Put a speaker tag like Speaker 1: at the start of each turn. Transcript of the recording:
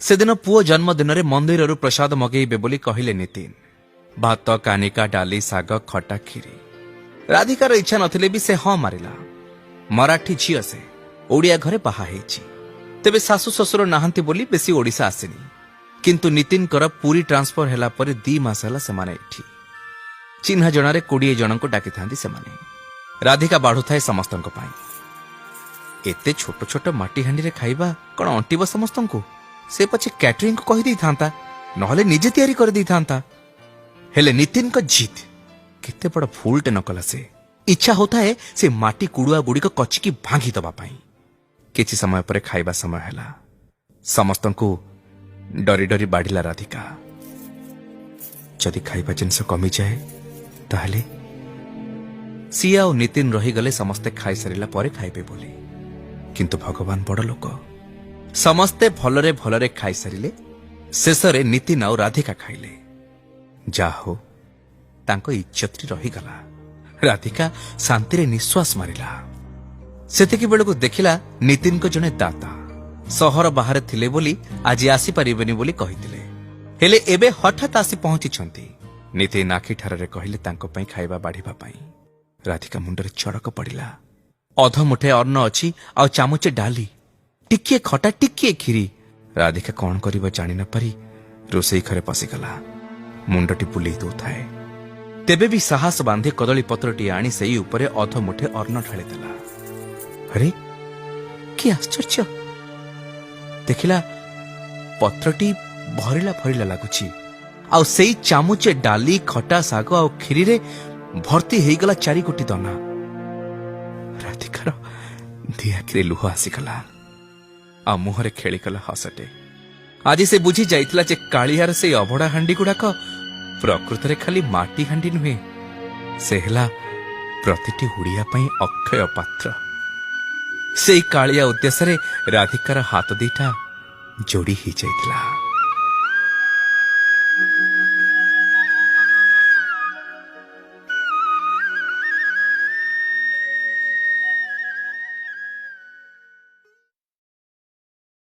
Speaker 1: ସେଦିନ ପୁଅ ଜନ୍ମଦିନରେ ମନ୍ଦିରରୁ ପ୍ରସାଦ ମଗେଇବେ ବୋଲି କହିଲେ ନିତିନ। ଭାତ, କାନିକା, ଡାଲି, ଶାଗ, ଖଟା, କ୍ଷୀରି। ରାଧିକାର ଇଚ୍ଛା ନଥିଲେ ବି ସେ ହଁ ମାରିଲା। ମରାଠୀ ଝିଅ ସେ, ଓଡ଼ିଆ ଘରେ ବାହା ହେଇଛି। ତେବେ ଶାଶୁ ଶ୍ୱଶୁର ନାହାନ୍ତି ବୋଲି ବେଶୀ ଓଡ଼ିଶା ଆସିନି। କିନ୍ତୁ ନିତିନଙ୍କର ପୁରୀ ଟ୍ରାନ୍ସଫର ହେଲା ପରେ 2 ମାସ ହେଲା ସେମାନେ ଏଠି। ଚିହ୍ନା ଜଣାରେ 20 ଜଣଙ୍କୁ ଡାକିଥାନ୍ତି ସେମାନେ। ରାଧିକା ବାଢୁଥାଏ ସମସ୍ତଙ୍କ ପାଇଁ। ଏତେ ଛୋଟ ଛୋଟ ମାଟି ହାଣ୍ଡିରେ ଖାଇବା କଣ ଅଣ୍ଟିବ ସମସ୍ତଙ୍କୁ? ସେ ପଛେ କ୍ୟାଟରିଂକୁ କହିଦେଇଥାନ୍ତା, ନହେଲେ ନିଜେ ତିଆରି କରିଦେଇଥାନ୍ତା। ହେଲେ ନିତିନଙ୍କ ଜିଦ୍, କେତେ ବଡ ଭୁଲଟେ ନ କଲା ସେ। ଇଚ୍ଛା ହଉଥାଏ ସେ ମାଟି କୁଡୁଆ ଗୁଡ଼ିକ କଚିକି ଭାଙ୍ଗି ଦବା ପାଇଁ। କିଛି ସମୟ ପରେ ଖାଇବା ସମୟ ହେଲା। ସମସ୍ତଙ୍କୁ ଡରି ଡରି ବାଢିଲା ରାଧିକା। ଯଦି ଖାଇବା ଜିନିଷ କମିଯାଏ ତାହେଲେ? ସିଏ ଆଉ ନିତିନ ରହିଗଲେ ସମସ୍ତେ ଖାଇସାରିଲା ପରେ ଖାଇବେ ବୋଲି। କିନ୍ତୁ ଭଗବାନ ବଡ଼ ଲୋକ, ସମସ୍ତେ ଭଲରେ ଭଲରେ ଖାଇସାରିଲେ। ଶେଷରେ ନିତିନ ଆଉ ରାଧିକା ଖାଇଲେ। ଯା ହଉ, ତାଙ୍କ ଇଜ୍ଜତଟି ରହିଗଲା। ରାଧିକା ଶାନ୍ତିରେ ନିଶ୍ୱାସ ମାରିଲା। ସେତିକି ବେଳକୁ ଦେଖିଲା ନିତିନଙ୍କ ଜଣେ ଦାଦା ସହର ବାହାରେ ଥିଲେ ବୋଲି ଆଜି ଆସିପାରିବେନି ବୋଲି କହିଥିଲେ। ହେଲେ ଏବେ ହଠାତ୍ ଆସି ପହଞ୍ଚିଛନ୍ତି। ନିତିନ ଆଖି ଠାରରେ କହିଲେ ତାଙ୍କ ପାଇଁ ଖାଇବା ବାଢିବା ପାଇଁ। ରାଧିକା ମୁଣ୍ଡରେ ଚଡ଼କ ପଡ଼ିଲା। ଅଧ ମୁଠେ ଅନ୍ନ ଅଛି ଆଉ ଚାମଚେ ଡାଲି, ଟିକିଏ ଖଟା, ଟିକିଏ କ୍ଷୀରି। ରାଧିକା କଣ କରିବ ଜାଣି ନ ପାରି ରୋଷେଇ ଘରେ ପଶିଗଲା। ମୁଣ୍ଡଟି ବୁଲେଇ ଦଉଥାଏ। ତେବେ ବି ସାହସ ବାନ୍ଧି କଦଳୀ ପତ୍ରଟି ଆଣି ସେଇ ଉପରେ ଅଧ ମୁଠେ ଅନ୍ନ ଢାଳିଦେଲା। ଆରେ, କି ଆଶ୍ଚର୍ଯ୍ୟ! ଦେଖିଲା ପତ୍ରଟି ଭରିଲା ଭରିଲା ଲାଗୁଛି ଆଉ ସେଇ ଚାମୁଚେ ଡାଲି, ଖଟା, ଶାଗ ଆଉ କ୍ଷୀରିରେ ଭର୍ତ୍ତି ହେଇଗଲା ଚାରି ଗୋଟି ଦନା। ରାଧିକାର ଦି ଆଖିରେ ଲୁହ ଆସିଗଲା ଆଉ ମୁହଁରେ ଖେଳିଗଲା ହସଟେ। ଆଜି ସେ ବୁଝି ଯାଇଥିଲା ଯେ କାଳିଆର ସେଇ ଅଭଡ଼ା ହାଣ୍ଡି ଗୁଡାକ ପ୍ରକୃତରେ ଖାଲି ମାଟି ହାଣ୍ଡି ନୁହେଁ, ସେ ହେଲା ପ୍ରତିଟି ଓଡ଼ିଆ ପାଇଁ ଅକ୍ଷୟ ପାତ୍ର। ସେଇ କାଳିଆ ଉଦ୍ଦେଶ୍ୟରେ ରାଧିକାର ହାତ ଦିଟା ଯୋଡ଼ି ହେଇଯାଇଥିଲା।